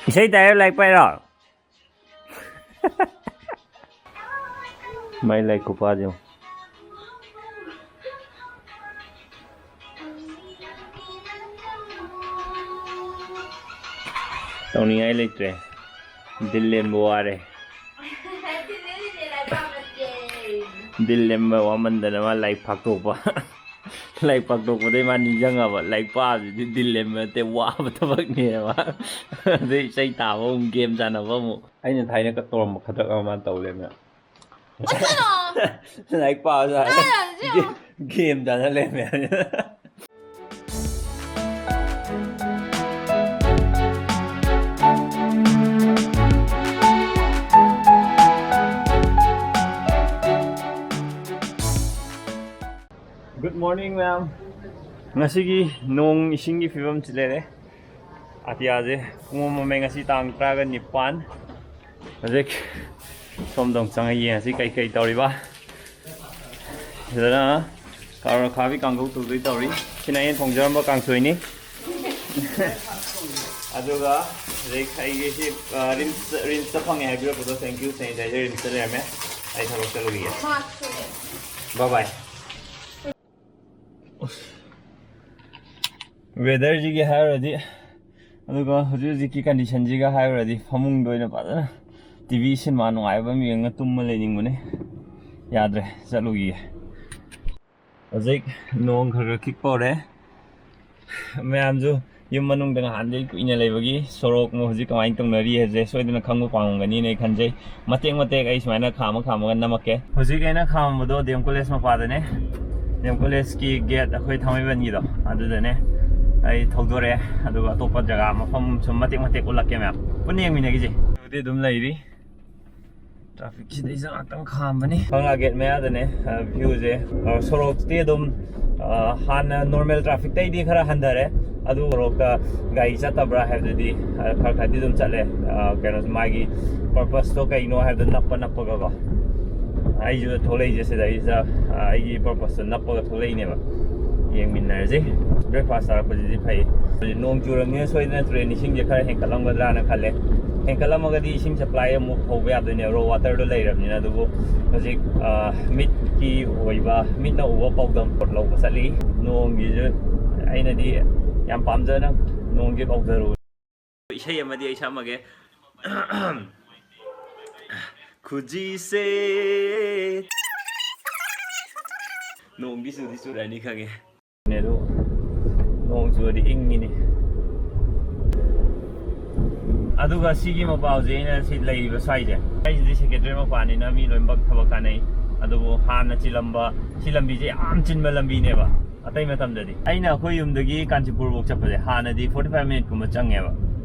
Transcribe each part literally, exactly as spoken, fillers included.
ꯏꯁꯩ ꯇꯥꯏꯔ ꯂꯥꯏꯔꯤꯛ ꯄꯥꯏꯔꯣ? ꯃꯥꯏ ꯂꯥꯏꯔꯤꯛ ꯈꯨꯄꯥꯁꯦ ꯌꯦꯡꯉꯣ꯫ ꯇꯧꯅꯤꯡꯉꯥꯏ ꯂꯩꯇ꯭ꯔꯦ꯫ ꯗꯤꯜ ꯂꯦꯟꯕ ꯋꯥꯔꯦ꯫ ꯗꯤꯜ ꯂꯦꯟꯕ ꯋꯥꯃꯟꯗꯅ ꯃꯥ ꯂꯥꯏꯔꯤꯛ ꯐꯥꯛꯇꯣꯛꯄ꯫ ꯂꯥꯏꯔꯤꯛ ꯐꯥꯛꯇꯣꯛꯄꯗꯩ ꯃꯥ ꯅꯤꯡꯁꯤꯡꯉꯕ, ꯂꯥꯏꯔꯤꯛ ꯄꯥꯕꯁꯤꯗꯤ ꯗꯤꯜ ꯂꯦꯟꯕ ꯅꯠꯇꯦ, ꯋꯥꯕ ꯊꯕꯛꯅꯦꯕ꯫ ꯑꯗꯩ ꯏꯁꯩ ꯇꯥꯕ ꯑꯃꯨꯛ, ꯒꯦꯝ ꯁꯥꯟꯅꯕ ꯑꯃꯨꯛ꯫ ꯑꯩꯅ ꯊꯥꯏꯅ ꯀ-, ꯇꯧꯔꯝꯕ ꯈꯗ꯭ꯔꯛ ꯑꯃ ꯃꯥꯅ ꯇꯧ ꯂꯩꯔꯝꯃꯦ꯫ ꯂꯥꯏꯔꯤꯛ ꯄꯥꯕꯁꯨ ꯍꯥꯏ-, ꯒꯦ-, ꯒꯦꯝ ꯁꯥꯟꯅ ꯂꯩꯔꯝꯃꯦ꯫ Good morning, ma'am. ꯉꯁꯤꯒꯤ ꯅꯣꯡ ꯏꯁꯤꯡꯒꯤ ꯐꯤꯕꯝꯁꯤ ꯂꯩꯔꯦ꯫ ꯑꯇꯤꯌꯥꯁꯦ ꯄꯨꯡ ꯑꯃ ꯃꯝꯃꯦ, ꯉꯁꯤ ꯇꯥꯡ ꯇꯔꯥꯒ ꯅꯤꯄꯥꯟ꯫ ꯍꯧꯖꯤꯛ ꯁꯣꯝꯗ ꯑꯃꯨꯛ ꯆꯪꯉ ꯌꯦꯡꯉꯁꯤ ꯀꯩ ꯀꯩ ꯇꯧꯔꯤꯕ꯫ ꯁꯤꯗꯅ ꯀꯥꯔꯣꯠ ꯑꯈꯥꯕꯤ ꯀꯥꯡꯒꯧ ꯇꯧꯗꯣꯏ ꯇꯧꯔꯤ꯫ ꯁꯤꯅ ꯑꯩꯅ ꯊꯣꯡꯖꯔꯝꯕ ꯀꯥꯡꯁꯣꯏꯅꯤ꯫ ꯑꯗꯨꯒ ꯍꯧꯖꯤꯛ ꯑꯩꯒꯤ ꯁꯤ, ꯑ, ꯔꯤꯝꯁ, ꯔꯤꯝꯁꯇ ꯐꯪꯉꯦ ꯍꯥꯏꯕꯤꯔꯛꯄꯗꯣ, thank you, sanitizer ꯔꯤꯝꯁꯇ ꯂꯩꯔꯝꯃꯦ꯫ ꯑꯩ ꯊꯕꯛ ꯆꯠꯂꯨꯈꯤꯒꯦ꯫ Bye bye꯫ Weatherꯁꯤꯒꯤ ꯍꯥꯏꯔꯨꯔꯗꯤ, ꯑꯗꯨꯒ ꯍꯧꯖꯤꯛ ꯍꯧꯖꯤꯛꯀꯤ conditionꯁꯤꯒ ꯍꯥꯏꯔꯨꯔꯗꯤ, ꯐꯃꯨꯡꯗ ꯑꯣꯏꯅ ꯐꯖꯅ ꯇꯤ ꯚꯤ ꯁꯤꯅꯦꯃꯥ ꯅꯨꯡꯉꯥꯏꯕ ꯑꯃ ꯌꯦꯡꯉ ꯇꯨꯝꯃ ꯂꯩꯅꯤꯡꯕꯅꯦ꯫ ꯌꯥꯗ꯭ꯔꯦ, ꯆꯠꯂꯨꯈꯤꯒꯦ꯫ ꯍꯧꯖꯤꯛ ꯅꯣꯡ ꯈꯔ ꯈꯔ ꯈꯤꯛꯄ ꯍꯧꯔꯦ꯫ ꯃꯌꯥꯝꯁꯨ ꯌꯨꯝ ꯃꯅꯨꯡꯗ ꯉꯍꯥꯟꯗꯩ ꯀꯨꯏꯅ ꯂꯩꯕꯒꯤ ꯁꯣꯔꯣꯛ ꯍꯧꯖꯤꯛ ꯀꯃꯥꯏꯅ ꯇꯧꯅꯔꯤ ꯍꯥꯏꯕꯁꯦ ꯁꯣꯏꯗꯅ ꯈꯪꯕ ꯄꯥꯝꯃꯝꯒꯅꯤꯅ ꯑꯩ ꯈꯟꯖꯩ꯫ ꯃꯇꯦꯛ ꯃꯇꯦꯛ ꯑꯩ ꯁꯨꯃꯥꯏꯅ ꯈꯥꯝꯃ ꯈꯥꯝꯃꯒ ꯅꯝꯃꯛꯀꯦ꯫ ꯍꯧꯖꯤꯛ ꯑꯩꯅ ꯈꯥꯝꯃꯝꯕꯗꯣ ꯗꯤ ꯑꯦꯝ ꯀꯣꯂꯦꯖ ꯃꯄꯥꯗꯅꯦ꯫ ꯗꯤ ꯑꯦꯝ ꯀꯣꯂꯦꯖꯀꯤ gate ꯑꯩꯈꯣꯏ ꯊꯥꯡꯃꯩꯕꯟꯒꯤꯗꯣ ꯑꯗꯨꯗꯅꯦ꯫ ꯑꯩ ꯊꯧꯗꯣꯔꯛꯑꯦ, ꯑꯗꯨꯒ ꯑꯇꯣꯞꯄ ꯖꯒꯥ ꯃꯐꯝ ꯁꯨꯝ ꯃꯇꯦꯛ ꯃꯇꯦꯛ ꯎꯠꯂꯛꯀꯦ ꯃꯌꯥꯝ꯫ ꯄꯨꯟꯅ ꯌꯦꯡꯃꯤꯟꯅꯈꯤꯁꯦ꯫ ꯑꯗꯨꯗꯤ ꯑꯗꯨꯝ ꯂꯩꯔꯤ꯫ Trafficꯁꯤꯗꯩꯁꯤꯗ ꯉꯥꯛꯇꯪ ꯈꯥꯝꯕꯅꯤ꯫ ꯀꯪꯂꯥ gate ꯃꯌꯥꯗꯅꯦ, ꯑ, viewꯁꯦ, ꯑ, ꯁꯣꯔꯣꯛꯇꯤ ꯑꯗꯨꯝ, ꯑ, ꯍꯥꯟꯅ normal trafficꯇꯩꯗꯤ ꯈꯔ ꯍꯟꯊꯔꯦ꯫ ꯑꯗꯨ ꯁꯣꯔꯣꯛꯇ ꯒꯥꯔꯤ ꯆꯠꯇꯕ꯭ꯔꯥ ꯍꯥꯏꯕꯗꯨꯗꯤ, ꯑ, ꯈꯔ ꯈꯔꯗꯤ ꯑꯗꯨꯝ ꯆꯠꯂꯦ꯫ ꯑ, ꯀꯩꯅꯣꯁꯦ, ꯃꯥꯒꯤ purposeꯇꯣ ꯀꯩꯅꯣ ꯍꯥꯏꯕꯗꯣ ꯅꯞꯄ ꯅꯞꯄꯒꯀꯣ꯫ ꯑꯩꯁꯨ ꯊꯣꯛꯂꯛꯏꯁꯦ ꯁꯤꯗꯩꯁꯤꯗ, ꯑ, ꯑꯩꯒꯤ purposeꯇꯣ ꯅꯞꯄꯒ ꯊꯣꯛꯂꯛꯏꯅꯦꯕ꯫ ꯌꯦꯡꯃꯤꯟꯅꯔꯁꯤ꯫ Breakfast ꯆꯥꯔꯛꯄꯁꯤꯗꯤ ꯐꯩ꯫ ꯍꯧꯖꯤꯛ ꯅꯣꯡ ꯆꯨꯔꯕꯅꯤꯅ ꯁꯣꯏꯗꯅ ꯇꯨꯔꯦꯟ ꯏꯁꯤꯡꯁꯦ ꯈꯔ ꯍꯦꯟꯀꯠꯂꯝꯒꯗ꯭ꯔꯥꯅ ꯈꯜꯂꯦ꯫ ꯍꯦꯟꯀꯠꯂꯝꯃꯒꯗꯤ ꯏꯁꯤꯡ ꯁꯄ꯭ꯂꯥꯏ ꯑꯃꯨꯛ ꯍꯧꯕ ꯌꯥꯗꯣꯏꯅꯦ, ꯔꯣ ꯋꯥꯇꯔꯗꯣ ꯂꯩꯔꯕꯅꯤꯅ꯫ ꯑꯗꯨꯕꯨ ꯍꯧꯖꯤꯛ, ꯑ, ꯃꯤꯠꯀꯤ ꯑꯣꯏꯕ, ꯃꯤꯠꯅ ꯎꯕ ꯄꯥꯎꯗꯝ ꯄꯣꯠ ꯂꯧꯕ ꯆꯠꯂꯤ꯫ ꯅꯣꯡꯒꯤꯁꯨ ꯑꯩꯅꯗꯤ ꯌꯥꯝ ꯄꯥꯝꯖꯅ ꯅꯣꯡꯒꯤ ꯄꯥꯎꯗꯝ ꯏꯁꯩ ꯑꯃꯗꯤ ꯑꯩ ꯁꯛꯑꯝꯃꯒꯦ꯫ ꯈꯨꯖꯤꯁꯦ꯫ ꯅꯣꯡꯗꯤ ꯆꯨꯗꯤ ꯆꯨꯔꯛꯑꯅꯤ ꯈꯪꯉꯦ꯫ ꯑꯗꯨ ꯅꯣꯡ ꯆꯨꯔꯗꯤ ꯏꯪꯉꯤꯅꯤ꯫ ꯑꯗꯨꯒ ꯁꯤꯒꯤ ꯃꯄꯥ ꯍꯧꯖꯤꯛ ꯑꯩꯅ ꯁꯤ ꯂꯩꯔꯤꯕ ꯁ꯭ꯋꯥꯏꯁꯦ, ꯑꯩꯁꯤꯗꯤ ꯁꯦꯀ꯭ꯔꯦꯇꯔꯤ ꯃꯄꯥꯅꯤꯅ ꯃꯤ ꯂꯣꯏꯅꯃꯛ ꯊꯕꯛ ꯀꯥꯟꯅꯩ꯫ ꯑꯗꯨꯕꯨ ꯍꯥꯟꯅ ꯆꯤꯜꯂꯝꯕ ꯁꯤ ꯂꯝꯕꯤꯁꯦ ꯌꯥꯝ ꯆꯤꯟꯕ ꯂꯝꯕꯤꯅꯦꯕ꯫ ꯑꯇꯩ ꯃꯇꯝꯗꯗꯤ ꯑꯩꯅ ꯑꯩꯈꯣꯏ ꯌꯨꯝꯗꯒꯤ ꯀꯥꯟꯆꯤꯄꯨꯔꯐꯧ ꯆꯠꯄꯁꯦ ꯍꯥꯟꯅꯗꯤ forty five minute ꯀꯨꯝꯕ ꯆꯪꯉꯦꯕ꯫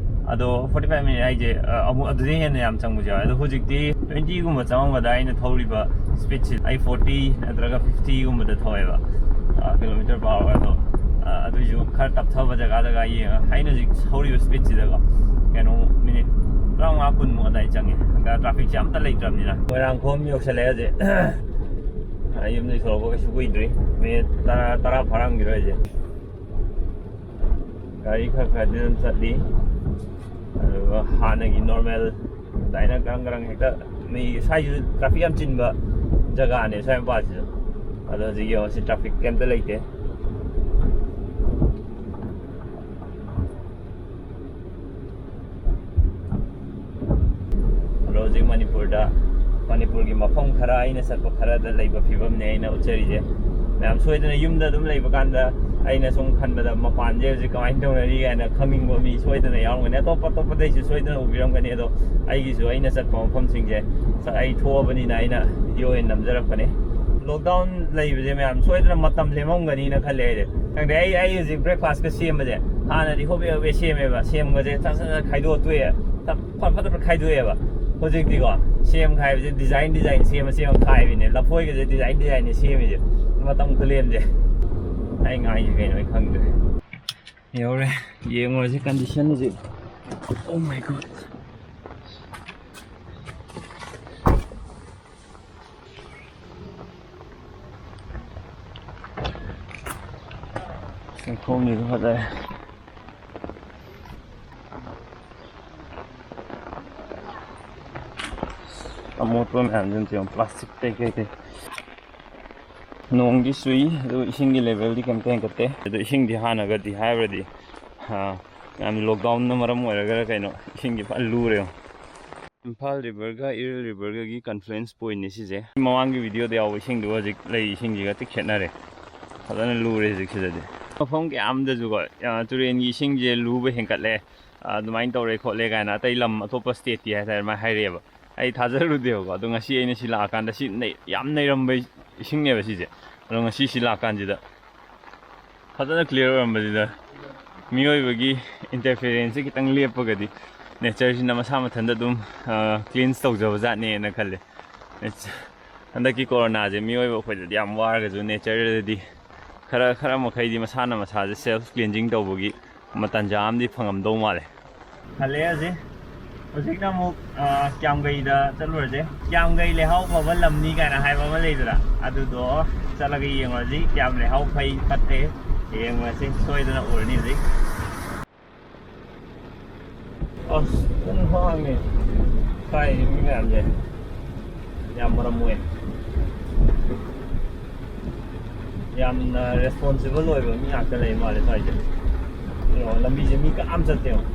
ꯑꯗꯣ forty five minute ꯍꯥꯏꯁꯦ, ꯑ, ꯑꯃꯨꯛ ꯑꯗꯨꯗꯩ ꯍꯦꯟꯅ ꯌꯥꯝ ꯆꯪꯕꯁꯨ ꯌꯥꯎꯋꯦ꯫ ꯑꯗꯣ ꯍꯧꯖꯤꯛꯇꯤ twenty ꯒꯨꯝꯕ ꯆꯪꯉꯝꯒꯗ꯭ꯔꯥ ꯑꯩꯅ ꯊꯧꯔꯤꯕ speed ꯁꯦ꯫ ꯑꯩ forty ꯅꯠꯇ꯭ꯔꯒ fifty ꯒꯨꯝꯕꯗ ꯊꯧꯋꯦꯕ, ꯑ, kilometer per hour꯫ ꯑꯗꯣ, ꯑ, ꯑꯗꯨꯏꯁꯨ ꯈꯔ ꯇꯞꯊꯕ ꯖꯒꯥꯗꯒ ꯌꯦꯡꯉ ꯑꯩꯅ ꯍꯧꯖꯤꯛ ꯊꯧꯔꯤꯕ speed ꯁꯤꯗꯀꯣ, ꯀꯩꯅꯣ, minute ꯇꯔꯥꯃꯉꯥ ꯀꯨꯟꯃꯨꯛ ꯑꯗꯥꯏ ꯆꯪꯉꯦ꯫ ꯑꯗ traffic ꯁꯦ ꯑꯝꯇ ꯂꯩꯇ꯭ꯔꯕꯅꯤꯅ꯫ ꯃꯣꯏꯔꯥꯡꯈꯣꯝ ꯌꯧꯁꯜꯂꯛꯑꯦ ꯍꯧꯖꯤꯛ꯫ ꯑ, ꯌꯨꯝꯗꯒꯤ ꯊꯣꯛꯂꯛꯄ ꯀꯩꯁꯨ ꯀꯨꯏꯗ꯭ꯔꯤ, minute ꯇꯔꯥ, ꯇꯔꯥ ꯐꯥꯔꯝꯈꯤꯔꯣꯏ ꯍꯧꯖꯤꯛ꯫ ꯒꯥꯔꯤ ꯈꯔ ꯈꯔꯗꯤ ꯑꯗꯨꯝ ꯆꯠꯂꯤ꯫ ꯑꯗꯨꯒ ꯍꯥꯟꯅꯒꯤ normal ꯑꯗꯨꯃꯥꯏꯅ ꯒ꯭ꯔꯪ ꯒ꯭ꯔꯪ ꯍꯦꯛꯇ, ꯃꯤ ꯁ꯭ꯋꯥꯏꯁꯤꯁꯨ traffic ꯌꯥꯝ ꯆꯤꯟꯕ ꯖꯒꯥꯅꯦ, ꯁ꯭ꯋꯥꯏ ꯃꯄꯥꯁꯤꯁꯨ꯫ ꯑꯗꯣ ꯍꯧꯖꯤꯛ ꯌꯦꯡꯉꯣ, ꯁꯤ traffic ꯀꯩꯝꯇ ꯂꯩꯇꯦ꯫ ꯑꯗꯣ ꯍꯧꯖꯤꯛ ꯃꯅꯤꯄꯨꯔꯗ, ꯃꯅꯤꯄꯨꯔꯒꯤ ꯃꯐꯝ ꯈꯔ, ꯑꯩꯅ ꯆꯠꯄ ꯈꯔꯗ ꯂꯩꯕ ꯐꯤꯕꯝꯅꯦ ꯑꯩꯅ ꯎꯠꯆꯔꯤꯁꯦ꯫ ꯃꯌꯥꯝ ꯁꯣꯏꯗꯅ ꯌꯨꯝꯗ ꯑꯗꯨꯝ ꯂꯩꯕ ꯀꯥꯟꯗ ꯑꯩꯅ ꯁꯨꯝ ꯈꯟꯕꯗ ꯃꯄꯥꯟꯁꯦ ꯍꯧꯖꯤꯛ ꯀꯃꯥꯏꯅ ꯇꯧꯅꯔꯤ ꯀꯥꯏꯅ ꯈꯪꯅꯤꯡꯕ ꯃꯤ ꯁꯣꯏꯗꯅ ꯌꯥꯎꯔꯝꯒꯅꯤ, ꯑꯇꯣꯞ ꯑꯇꯣꯞꯄꯗꯩꯁꯨ ꯁꯣꯏꯗꯅ ꯎꯕꯤꯔꯝꯒꯅꯤ꯫ ꯑꯗꯣ ꯑꯩꯒꯤꯁꯨ ꯑꯩꯅ ꯆꯠꯄ ꯃꯐꯝꯁꯤꯡꯁꯦ ꯑꯩ ꯊꯣꯛꯑꯕꯅꯤꯅ ꯑꯩꯅ video ꯑꯣꯏꯅ ꯅꯝꯖꯔꯛꯄꯅꯦ꯫ Lockdown ꯂꯩꯕꯁꯦ ꯃꯌꯥꯝ ꯁꯣꯏꯗꯅ ꯃꯇꯝ ꯂꯦꯝꯃꯝꯒꯅꯤꯅ ꯈꯜꯂꯦ ꯑꯩꯗꯤ꯫ ꯈꯪꯗꯦ, ꯑꯩ, ꯑꯩ ꯍꯧꯖꯤꯛ breakfast ꯀ ꯁꯦꯝꯕꯁꯦ ꯍꯥꯟꯅꯗꯤ ꯍꯣꯕꯦ ꯍꯣꯕꯦ ꯁꯦꯝꯃꯦꯕ, ꯁꯦꯝꯒꯁꯦ ꯁꯠ ꯁꯠ ꯁꯠ ꯈꯥꯏꯗꯣꯛꯑ ꯇꯣꯛꯑꯦ, ꯐꯠ ꯐꯠ ꯐꯠ ꯈꯥꯏꯗꯣꯛꯑꯦꯕ꯫ ꯍꯧꯖꯤꯛꯇꯤꯀꯣ, ꯁꯦꯝ ꯈꯥꯏꯕꯁꯦ design design ꯁꯦꯝꯃ ꯁꯦꯝꯃ ꯈꯥꯏꯕꯤꯅꯦ꯫ ꯂꯐꯣꯏꯒꯁꯦ design design ꯅꯦ ꯁꯦꯝꯃꯤꯁꯦ꯫ ꯃꯇꯝ ꯈꯨꯂꯦꯟꯁꯦ ꯑꯩ ꯉꯥꯏꯁꯦ ꯀꯩꯅꯣ ꯑꯩ ꯈꯪꯗ꯭ꯔꯦ꯫ ꯌꯧꯔꯦ꯫ ꯌꯦꯡꯉꯨꯔꯁꯤ condition ꯍꯧꯖꯤꯛ꯫ Oh my God꯫ ꯂꯩꯈꯣꯝꯁꯤꯁꯨ ꯐꯖꯔꯦ꯫ ꯑꯃꯣꯠꯄ ꯃꯌꯥꯝꯁꯤꯅ ꯌꯦꯡꯉꯣ, ꯄ꯭ꯂꯥꯁꯇꯤꯛꯇꯩ ꯀꯩꯗꯩ꯫ ꯅꯣꯡꯗꯤ ꯆꯨꯏ, ꯑꯗꯨ ꯏꯁꯤꯡꯒꯤ ꯂꯦꯚꯦꯜꯗꯤ ꯀꯩꯝꯇ ꯍꯦꯟꯒꯠꯇꯦ꯫ ꯑꯗꯣ ꯏꯁꯤꯡꯗꯤ ꯍꯥꯟꯅꯒꯗꯤ ꯍꯥꯏꯔꯨꯔꯗꯤ, ꯑꯥ, ꯌꯥꯝ ꯂꯣꯛꯗꯥꯎꯟꯅ ꯃꯔꯝ ꯑꯣꯏꯔꯒꯔ ꯀꯩꯅꯣ, ꯏꯁꯤꯡꯗꯤ ꯐꯖꯅ ꯂꯨꯔꯦ ꯌꯦꯡꯉꯣ꯫ ꯏꯝꯐꯥꯜ ꯔꯤꯚꯔꯒ ꯏꯔꯤꯜ ꯔꯤꯚꯔꯒꯒꯤ ꯀꯟꯐ꯭ꯂꯨꯌꯦꯟꯁ ꯄꯣꯏꯟꯠꯅꯦ ꯁꯤꯁꯦ꯫ ꯃꯃꯥꯡꯒꯤ ꯚꯤꯗꯤꯑꯣꯗ ꯌꯥꯎꯕ ꯏꯁꯤꯡꯗꯨꯒ ꯍꯧꯖꯤꯛ ꯂꯩ ꯏꯁꯤꯡꯁꯤꯒ ꯊꯤ ꯈꯦꯠꯅꯔꯦ꯫ ꯐꯖꯅ ꯂꯨꯔꯦ ꯍꯧꯖꯤꯛꯁꯤꯗꯗꯤ꯫ ꯃꯐꯝ ꯀꯌꯥꯝꯗꯁꯨꯀꯣ, ꯑ, ꯇꯨꯔꯦꯟꯒꯤ ꯏꯁꯤꯡꯁꯦ ꯂꯨꯕ ꯍꯦꯟꯀꯠꯂꯦ, ꯑ, ꯑꯗꯨꯃꯥꯏꯅ ꯇꯧꯔꯦ ꯈꯣꯠꯂꯦ ꯀꯥꯏꯅ ꯑꯇꯩ ꯂꯝ ꯑꯇꯣꯞꯄ ꯁ꯭ꯇꯦꯠꯀꯤ ꯍꯥꯏꯇꯥꯔꯦ ꯑꯗꯨꯃꯥꯏꯅ ꯍꯥꯏꯔꯛꯑꯦꯕ꯫ ꯑꯩ ꯊꯥꯖꯔꯨꯗꯦꯕꯀꯣ꯫ ꯑꯗꯣ ꯉꯁꯤ ꯑꯩꯅ ꯁꯤ ꯂꯥꯛꯑꯀꯥꯟꯗ ꯁꯤ ꯅꯩ-, ꯌꯥꯝ ꯅꯩꯔꯝꯕ ꯏꯁꯤꯡꯅꯦꯕ ꯁꯤꯁꯦ꯫ ꯑꯗꯣ ꯉꯁꯤ ꯁꯤ ꯂꯥꯛꯀꯥꯟꯁꯤꯗ ꯐꯖꯅ ꯀ꯭ꯂꯤꯌꯥꯔ ꯑꯣꯏꯔꯝꯕꯁꯤꯗ ꯃꯤꯑꯣꯏꯕꯒꯤ ꯏꯟꯇꯔꯐꯤꯌꯔꯦꯟꯁꯁꯦ ꯈꯤꯇꯪ ꯂꯦꯞꯄꯒꯗꯤ ꯅꯦꯆꯔꯁꯤꯅ ꯃꯁꯥ ꯃꯊꯟꯇ ꯑꯗꯨꯝ, ꯑ, ꯀ꯭ꯂꯤꯟꯁ ꯇꯧꯖꯕ ꯖꯥꯠꯅꯦꯅ ꯈꯜꯂꯦ꯫ ꯍꯟꯗꯛꯀꯤ ꯀꯣꯔꯣꯅꯥꯁꯦ ꯃꯤꯑꯣꯏꯕ ꯑꯩꯈꯣꯏꯗꯗꯤ ꯌꯥꯝ ꯋꯥꯔꯒꯁꯨ ꯅꯦꯆꯔꯗꯗꯤ ꯈꯔ, ꯈꯔ ꯃꯈꯩꯗꯤ ꯃꯁꯥꯅ ꯃꯁꯥꯁꯦ ꯁꯦꯜꯐ ꯀ꯭ꯂꯤꯟꯖꯤꯡ ꯇꯧꯕꯒꯤ ꯃ-, ꯇꯥꯟꯖꯥ ꯑꯃꯗꯤ ꯐꯪꯉꯝꯗꯧ ꯃꯥꯜꯂꯦ꯫ ꯍꯜꯂꯛꯑꯦ ꯍꯧꯖꯤꯛ꯫ ꯍꯧꯖꯤꯛꯅ ꯑꯃꯨꯛ, ꯑ, ꯀꯤꯌꯥꯝꯒꯩꯗ ꯆꯠꯂꯨꯔꯁꯦ꯫ ꯀꯤꯌꯥꯝꯒꯩ ꯂꯩꯍꯥꯎ ꯐꯕ ꯂꯝꯅꯤ ꯀꯥꯏꯅ ꯍꯥꯏꯕ ꯑꯃ ꯂꯩꯗꯅ, ꯑꯗꯨꯗꯣ ꯆꯠꯂꯒ ꯌꯦꯡꯉꯨꯔꯁꯤ꯫ ꯀꯌꯥꯝ ꯂꯩꯍꯥꯎ ꯐꯩ ꯐꯠꯇꯦ ꯌꯦꯡꯉꯨꯔꯁꯤ꯫ ꯁꯣꯏꯗꯅ ꯎꯔꯅꯤ ꯍꯧꯖꯤꯛ꯫ ꯑꯁ, ꯄꯨꯡ ꯍꯥꯡꯉꯦ꯫ ꯀꯥꯏ ꯃꯤ ꯃꯌꯥꯝꯁꯦ ꯌꯥꯝ ꯃꯔꯝ ꯑꯣꯏ꯫ ꯌꯥꯝꯅ ꯔꯦꯁꯄꯣꯟꯁꯤꯕꯜ ꯑꯣꯏꯕ ꯃꯤ ꯉꯥꯛꯇ ꯂꯩ ꯃꯥꯜꯂꯦ ꯁ꯭ꯋꯥꯏꯁꯦ꯫ ꯌꯦꯡꯉꯣ, ꯂꯝꯕꯤꯁꯦ ꯃꯤ ꯀꯅꯥꯝ ꯆꯠꯇꯦ ꯌꯦꯡꯉꯣ꯫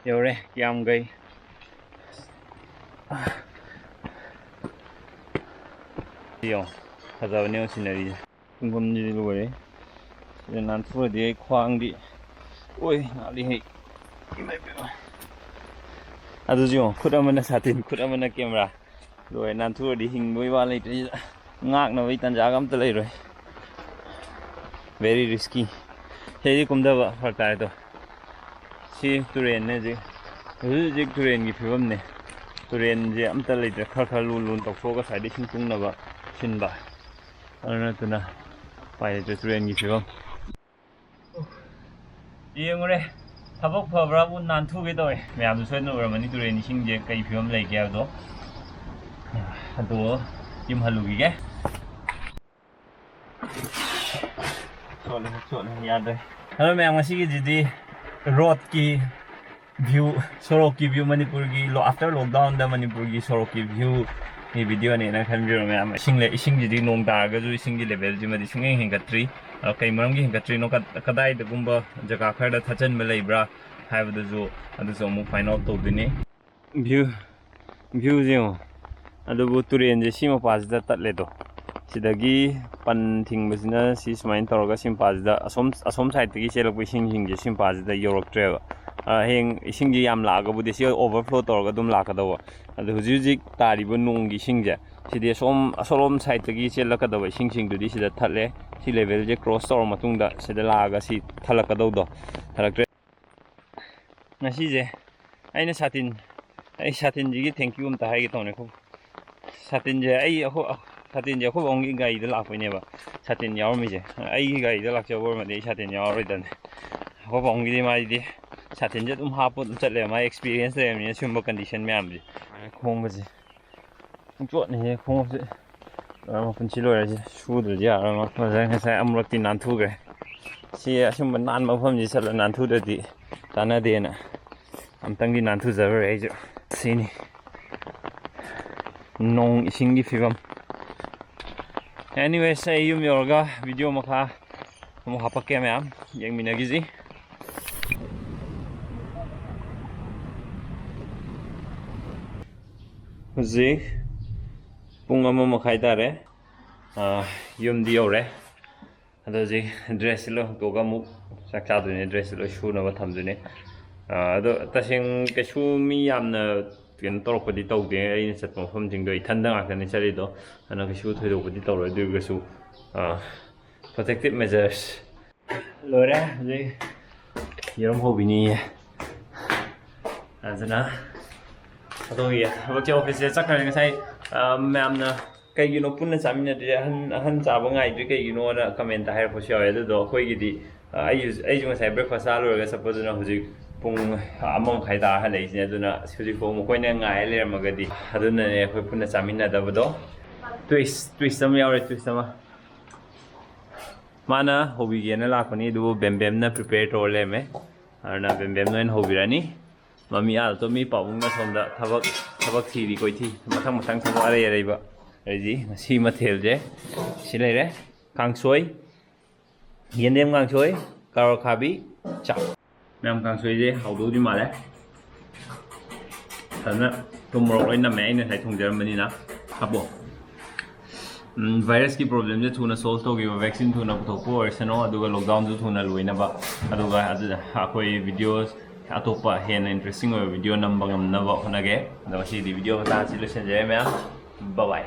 ꯌꯧꯔꯦ ꯀꯤꯌꯥꯝꯒꯩ꯫ ꯌꯦꯡꯉꯣ, ꯐꯖꯕꯅꯦ ꯌꯦꯡꯉꯣ ꯁꯤꯅꯔꯤꯁꯦ꯫ ꯄꯨꯡꯐꯝꯁꯤꯗꯤ ꯂꯣꯏꯔꯦ꯫ ꯁꯤꯗ ꯅꯥꯟꯊꯣꯛꯑꯗꯤ ꯑꯩ ꯈ꯭ꯋꯥꯡꯗꯤ, ꯑꯣꯏ, ꯅꯥꯜꯂꯤꯍꯦ꯫ ꯏꯃꯥꯏ ꯄꯦꯝꯃ꯫ ꯑꯗꯨꯁꯨ ꯌꯦꯡꯉꯣ, ꯈꯨꯠ ꯑꯃꯅ ꯁꯥꯇꯤꯟ, ꯈꯨꯠ ꯑꯃꯅ ꯀꯦꯃꯦꯔꯥ꯫ ꯂꯣꯏꯔꯦ, ꯅꯥꯟꯊꯣꯛꯑꯗꯤ ꯍꯤꯡꯕꯒꯤ ꯋꯥ ꯂꯩꯇ꯭ꯔꯦ ꯁꯤꯗ꯫ ꯉꯥꯛꯅꯕꯒꯤ ꯇꯥꯟꯖꯥꯒ ꯑꯝꯇ ꯂꯩꯔꯣꯏ꯫ Very risky꯫ ꯁꯤꯗꯩꯗꯤ ꯀꯨꯝꯊꯕ ꯐꯔꯛ ꯇꯥꯔꯦ ꯑꯗꯣ꯫ ꯁꯤ ꯇꯨꯔꯦꯟꯅꯦ ꯍꯧꯖꯤꯛ꯫ ꯍꯧꯖꯤꯛ ꯍꯧꯖꯤꯛ ꯇꯨꯔꯦꯟꯒꯤ ꯐꯤꯕꯝꯅꯦ꯫ ꯇꯨꯔꯦꯟꯁꯦ ꯑꯝꯇ ꯂꯩꯇ꯭ꯔꯦ꯫ ꯈꯔ ꯈꯔ ꯂꯨ ꯂꯨꯅ ꯇꯧꯊꯣꯛꯑꯒ ꯁ꯭ꯋꯥꯏꯗ ꯏꯁꯤꯡ ꯇꯨꯡꯅꯕ ꯁꯤꯟꯕ꯫ ꯑꯗꯨ ꯅꯠꯇꯅ ꯎꯄꯥꯏ ꯂꯩꯇ꯭ꯔꯦ ꯇꯨꯔꯦꯟꯒꯤ ꯐꯤꯕꯝ꯫ ꯌꯦꯡꯉꯨꯔꯦ꯫ ꯊꯕꯛ ꯐꯕ꯭ꯔꯥꯕꯨ ꯅꯥꯟꯊꯨꯒꯦ ꯇꯧꯋꯦ꯫ ꯃꯌꯥꯝꯁꯨ ꯁꯣꯏꯗꯅ ꯎꯔꯝꯃꯅꯤ ꯇꯨꯔꯦꯟ ꯏꯁꯤꯡꯁꯦ ꯀꯩ ꯐꯤꯕꯝ ꯂꯩꯒꯦ ꯍꯥꯏꯕꯗꯣ꯫ ꯑꯗꯣ ꯌꯨꯝ ꯍꯜꯂꯨꯈꯤꯒꯦ꯫ ꯆꯣꯠꯂꯦ, ꯆꯣꯠꯂꯦ, ꯌꯥꯗ꯭ꯔꯦ꯫ ꯍꯜꯂꯣ ꯃꯌꯥꯝ, ꯉꯁꯤꯒꯤꯁꯤꯗꯤ ꯔꯣꯠꯀꯤ View, ꯁꯣꯔꯣꯛꯀꯤ view, ꯃꯅꯤꯄꯨꯔꯒꯤ lo-, after lockdownꯗ ꯃꯅꯤꯄꯨꯔꯒꯤ ꯁꯣꯔꯣꯛꯀꯤ viewꯒꯤ videoꯅꯦꯅ ꯈꯟꯕꯤꯔꯣ ꯃꯌꯥꯝ꯫ ꯏꯁꯤꯡ ꯂꯩ, ꯏꯁꯤꯡꯁꯤꯗꯤ ꯅꯣꯡ ꯇꯥꯔꯒꯁꯨ ꯏꯁꯤꯡꯒꯤ levelꯁꯤꯃꯗꯤ ꯁꯨꯡꯍꯦꯟ ꯍꯦꯟꯒꯠꯇ꯭ꯔꯤ꯫ ꯑꯗꯣ ꯀꯩ ꯃꯔꯝꯒꯤ ꯍꯦꯟꯒꯠꯇ꯭ꯔꯤꯅꯣ, ꯀ-, ꯀꯗꯥꯏꯗꯒꯨꯝꯕ ꯖꯒꯥ ꯈꯔꯗ ꯊꯠꯆꯟꯕ ꯂꯩꯕ꯭ꯔꯥ ꯍꯥꯏꯕꯗꯨꯁꯨ, ꯑꯗꯨꯁꯨ ꯑꯃꯨꯛ find out ꯇꯧꯗꯣꯏꯅꯤ꯫ View, viewꯁꯦ ꯌꯦꯡꯉꯣ꯫ ꯑꯗꯨꯕꯨ ꯇꯨꯔꯦꯟꯁꯦ ꯁꯤ ꯃꯄꯥꯁꯤꯗ ꯇꯠꯂꯦꯗꯣ꯫ ꯁꯤꯗꯒꯤ ꯄꯟ ꯊꯤꯡꯕꯁꯤꯅ ꯁꯤ ꯁꯨꯃꯥꯏꯅ ꯇꯧꯔꯒ ꯁꯤ ꯃꯄꯥꯁꯤꯗ, ꯑꯁꯣꯝ, ꯑꯁꯣꯝ sideꯇꯒꯤ ꯆꯦꯜꯂꯛꯄ ꯏꯁꯤꯡꯁꯤꯡꯁꯦ ꯁꯤ ꯃꯄꯥꯁꯤꯗ ꯌꯧꯔꯛꯇ꯭ꯔꯦꯕ꯫ ꯑ, ꯍꯌꯦꯡ ꯏꯁꯤꯡꯁꯦ ꯌꯥꯝ ꯂꯥꯛꯑꯒꯕꯨꯗꯤ ꯁꯤ overflow ꯇꯧꯔꯒ ꯑꯗꯨꯝ ꯂꯥꯛꯀꯗꯧꯕ꯫ ꯑꯗꯣ ꯍꯧꯖꯤꯛ ꯍꯧꯖꯤꯛ ꯇꯥꯔꯤꯕ ꯅꯣꯡꯒꯤ ꯏꯁꯤꯡꯁꯦ, ꯁꯤꯗꯤ ꯑꯁꯣꯝ, ꯑꯁꯣꯝ sideꯇꯒꯤ ꯆꯦꯜꯂꯛꯀꯗꯕ ꯏꯁꯤꯡꯁꯤꯡꯗꯨꯗꯤ ꯁꯤꯗ ꯊꯠꯂꯦ꯫ ꯁꯤ levelꯁꯦ cross ꯇꯧꯔ ꯃꯇꯨꯡꯗ ꯁꯤꯗ ꯂꯥꯛꯑꯒ ꯁꯤ ꯊꯠꯂꯛꯀꯗꯧꯗꯣ, ꯊꯠꯂꯛꯇ꯭ꯔꯦ꯫ ꯉꯁꯤꯁꯦ ꯑꯩꯅ ꯁꯥꯇꯤꯟ, ꯑꯩ ꯁꯥꯇꯤꯟꯁꯤꯒꯤ thank you ꯑꯝꯇ ꯍꯥꯏꯒꯦ ꯇꯧꯅꯦ꯫ ꯑꯩꯈꯣꯏ ꯁꯥꯇꯤꯟꯁꯦ ꯑꯩ, ꯑꯩꯈꯣꯏ, ꯁꯥꯇꯤꯟꯁꯦ ꯑꯩꯈꯣꯏ ꯕꯥꯎꯒꯤ ꯒꯥꯔꯤꯗ ꯂꯥꯛꯄꯩꯅꯦꯕ ꯁꯥꯇꯤꯟ ꯌꯥꯎꯔꯝꯃꯤꯁꯦ꯫ ꯑꯩꯒꯤ ꯒꯥꯔꯤꯗ ꯂꯥꯛꯆꯕ ꯑꯣꯏꯔꯝꯃꯗꯤ ꯑꯩ ꯁꯥꯇꯤꯟ ꯌꯥꯎꯔꯔꯣꯏꯗꯕꯅꯦ꯫ ꯑꯩꯈꯣꯏ ꯕꯥꯎꯒꯤꯗꯤ ꯃꯥꯗꯤ ꯁꯥꯇꯤꯟꯁꯦ ꯑꯗꯨꯝ ꯍꯥꯞꯄ ꯑꯗꯨꯝ ꯆꯠꯂꯦꯕ, ꯃꯥ experience ꯂꯩꯔꯕꯅꯤꯅ ꯁꯤꯒꯨꯝꯕ condition ꯃꯌꯥꯝꯁꯦ꯫ ꯈꯣꯡꯕꯁꯦ ꯆꯣꯠꯅꯤꯍꯦ ꯈꯣꯡꯎꯞꯁꯦ꯫ ꯑ, ꯃꯄꯨꯟꯁꯤ ꯂꯣꯏꯔꯁꯦ꯫ ꯁꯨꯗ꯭ꯔꯗꯤ ꯌꯥꯔꯔꯣꯏ꯫ ꯉꯁꯥꯏ, ꯉꯁꯥꯏ ꯑꯃꯨꯔꯛꯇꯤ ꯅꯥꯟꯊꯨꯈ꯭ꯔꯦ꯫ ꯁꯤ ꯑꯁꯨꯝꯕ ꯅꯥꯟꯕ ꯃꯐꯝꯁꯤ ꯆꯠꯂ ꯅꯥꯟꯊꯨꯗ꯭ꯔꯗꯤ ꯀꯥꯟꯅꯗꯦꯅ ꯑꯝꯇꯪꯗꯤ ꯅꯥꯟꯊꯨꯖꯔꯨꯔꯦ ꯑꯩꯁꯨ꯫ ꯁꯤꯅꯤ ꯅꯣꯡ ꯏꯁꯤꯡꯒꯤ ꯐꯤꯕꯝ꯫ Anyways, ꯑꯩ ꯌꯨꯝ ꯌꯧꯔꯒ video ꯃꯈꯥ ꯑꯃꯨꯛ ꯍꯥꯄꯛꯀꯦ ꯃꯌꯥꯝ, ꯌꯦꯡꯃꯤꯟꯅꯈꯤꯁꯤ꯫ ꯍꯧꯖꯤꯛ ꯄꯨꯡ ꯑꯃ ꯃꯈꯥꯏ ꯇꯥꯔꯦ꯫ ꯑꯥ, ꯌꯨꯝꯗꯤ ꯌꯧꯔꯦ꯫ ꯑꯗꯣ ꯍꯧꯖꯤꯛ dressꯁꯦ ꯂꯣꯏ ꯍꯣꯡꯇꯣꯛꯑꯒ ꯑꯃꯨꯛ ꯆꯥꯛ ꯆꯥꯗꯣꯏꯅꯦ꯫ Dressꯁꯦ ꯂꯣꯏ ꯁꯨꯅꯕ ꯊꯝꯗꯣꯏꯅꯦ꯫ ꯑꯥ, ꯑꯗꯣ ꯇꯁꯦꯡ ꯀꯩꯁꯨ ꯃꯤ ꯌꯥꯝꯅ ꯀꯩꯅꯣ ꯇꯧꯔꯛꯄꯗꯤ ꯇꯧꯗꯦ꯫ ꯑꯩꯅ ꯆꯠꯄ ꯃꯐꯝꯁꯤꯡꯗꯣ ꯏꯊꯟꯗ ꯉꯥꯛꯇꯅꯤ ꯆꯠꯂꯤꯗꯣ, ꯑꯗꯨꯅ ꯀꯩꯁꯨ ꯊꯣꯏꯗꯣꯛꯄꯗꯤ ꯇꯧꯔꯣꯏ꯫ ꯑꯗꯨ ꯑꯣꯏꯔꯒꯁꯨ, ꯑꯥ, protective measures꯫ ꯂꯣꯏꯔꯦ ꯍꯧꯖꯤꯛ꯫ ꯌꯦꯔꯨꯝ ꯍꯧꯕꯤꯅꯤꯌꯦ꯫ ꯑꯗꯨꯅ ꯑꯗꯣꯝꯒꯤ ꯊꯕꯛꯁꯦ officeꯁꯦ ꯆꯠꯈ꯭ꯔꯦ꯫ ꯉꯁꯥꯏ, ꯑ, ꯃꯌꯥꯝꯅ "ꯀꯩꯒꯤꯅꯣ ꯄꯨꯟꯅ ꯆꯥꯃꯤꯟꯅꯗ꯭ꯔꯤ, ꯑꯍꯟ, ꯑꯍꯟ ꯆꯥꯕ ꯉꯥꯏꯗ꯭ꯔꯤ ꯀꯩꯒꯤꯅꯣꯅ?" commentꯇ ꯍꯥꯏꯔꯛꯄꯁꯨ ꯌꯥꯎꯋꯦ꯫ ꯑꯗꯨꯗꯣ ꯑꯩꯈꯣꯏꯒꯤꯗꯤ, ꯑ, ꯑꯩꯁꯨ, ꯑꯩꯁꯨ ꯉꯁꯥꯏ breakfast ꯆꯥ ꯂꯣꯏꯔꯒ ꯆꯠꯄꯗꯨꯅ ꯍꯧꯖꯤꯛ ꯄꯨꯡ ꯑꯃ ꯃꯈꯥꯏ ꯇꯥꯔ ꯍꯜꯂꯛꯏꯁꯤꯅꯦ꯫ ꯑꯗꯨꯅ ꯍꯧꯖꯤꯛꯐꯥꯎ ꯃꯈꯣꯏꯅ ꯉꯥꯏꯔ ꯂꯩꯔꯝꯃꯒꯗꯤ, ꯑꯗꯨꯅꯅꯦ ꯑꯩꯈꯣꯏ ꯄꯨꯟꯅ ꯆꯥꯃꯤꯟꯅꯗꯕꯗꯣ꯫ Twist, twist ꯑꯃ ꯌꯥꯎꯔꯦ, twist ꯑꯃ꯫ ꯃꯥꯅ ꯍꯧꯕꯤꯒꯦꯅ ꯂꯥꯛꯄꯅꯤ, ꯑꯗꯨꯕꯨ ꯕꯦꯝꯕꯦꯝꯅ prepare ꯇꯧꯔ ꯂꯩꯔꯝꯃꯦ꯫ ꯑꯗꯨꯅ ꯕꯦꯝꯕꯦꯝꯅ ꯑꯣꯏꯅ ꯍꯧꯕꯤꯔꯅꯤ꯫ ꯃꯃꯤ ꯑꯥꯗ ꯇꯨꯝꯃꯤ, ꯄꯥꯕꯨꯡꯅ ꯁꯣꯝꯗ ꯊꯕꯛ ꯊꯕꯛ ꯊꯤꯔꯤ, ꯀꯣꯏꯊꯤ, ꯃꯊꯪ ꯃꯊꯪ ꯊꯕꯛ ꯑꯔꯩ ꯑꯔꯩꯕ꯫ ꯑꯩꯗꯤ ꯉꯁꯤ ꯃꯊꯦꯜꯁꯦ ꯁꯤ ꯂꯩꯔꯦ: ꯀꯥꯡꯁꯣꯏ, ꯌꯦꯟꯗꯦꯝ ꯀꯥꯡꯁꯣꯏ, ꯀꯥꯔꯣꯠ ꯈꯥꯕꯤ, ꯆꯥꯛ꯫ ꯃꯌꯥꯝ, ꯀꯥꯡꯁꯣꯏꯁꯦ ꯍꯥꯎꯗꯧꯗꯤ ꯃꯥꯜꯂꯦ꯫ ꯐꯖꯅ ꯊꯨꯝ ꯃꯣꯔꯣꯛ ꯂꯣꯏ ꯅꯝꯃꯦ, ꯑꯩꯅ ꯉꯁꯥꯏ ꯊꯣꯡꯖꯔꯝꯕꯅꯤꯅ꯫ ꯍꯥꯞꯄꯣ꯫ ꯎꯝ, ꯚꯥꯏꯔꯁꯀꯤ ꯄ꯭ꯔꯣꯕ꯭ꯂꯦꯝꯁꯦ ꯊꯨꯅ ꯁꯣꯜꯚ ꯇꯧꯈꯤꯕ, ꯚꯦꯛꯁꯤꯟ ꯊꯨꯅ ꯄꯨꯊꯣꯛꯄ ꯑꯣꯏꯔꯁꯅꯨ, ꯑꯗꯨꯒ ꯂꯣꯛꯗꯥꯎꯟꯁꯨ ꯊꯨꯅ ꯂꯣꯏꯅꯕ, ꯑꯗꯨꯒ ꯑꯗꯨꯗ ꯑꯩꯈꯣꯏ ꯚꯤꯗꯤꯑꯣꯁ ꯑꯇꯣꯞꯄ ꯍꯦꯟꯅ ꯏꯟꯇꯔꯦꯁꯇꯤꯡ ꯑꯣꯏꯕ ꯚꯤꯗꯤꯑꯣ ꯅꯝꯕ ꯉꯝꯅꯕ ꯍꯣꯠꯅꯒꯦ꯫ ꯑꯗꯣ ꯉꯁꯤꯗꯤ ꯚꯤꯗꯤꯑꯣ ꯃꯇꯥꯡ ꯑꯁꯤ ꯂꯣꯏꯁꯤꯟꯖꯔꯦ ꯃꯌꯥꯝ꯫ ꯕꯥꯏ ꯕꯥꯏ꯫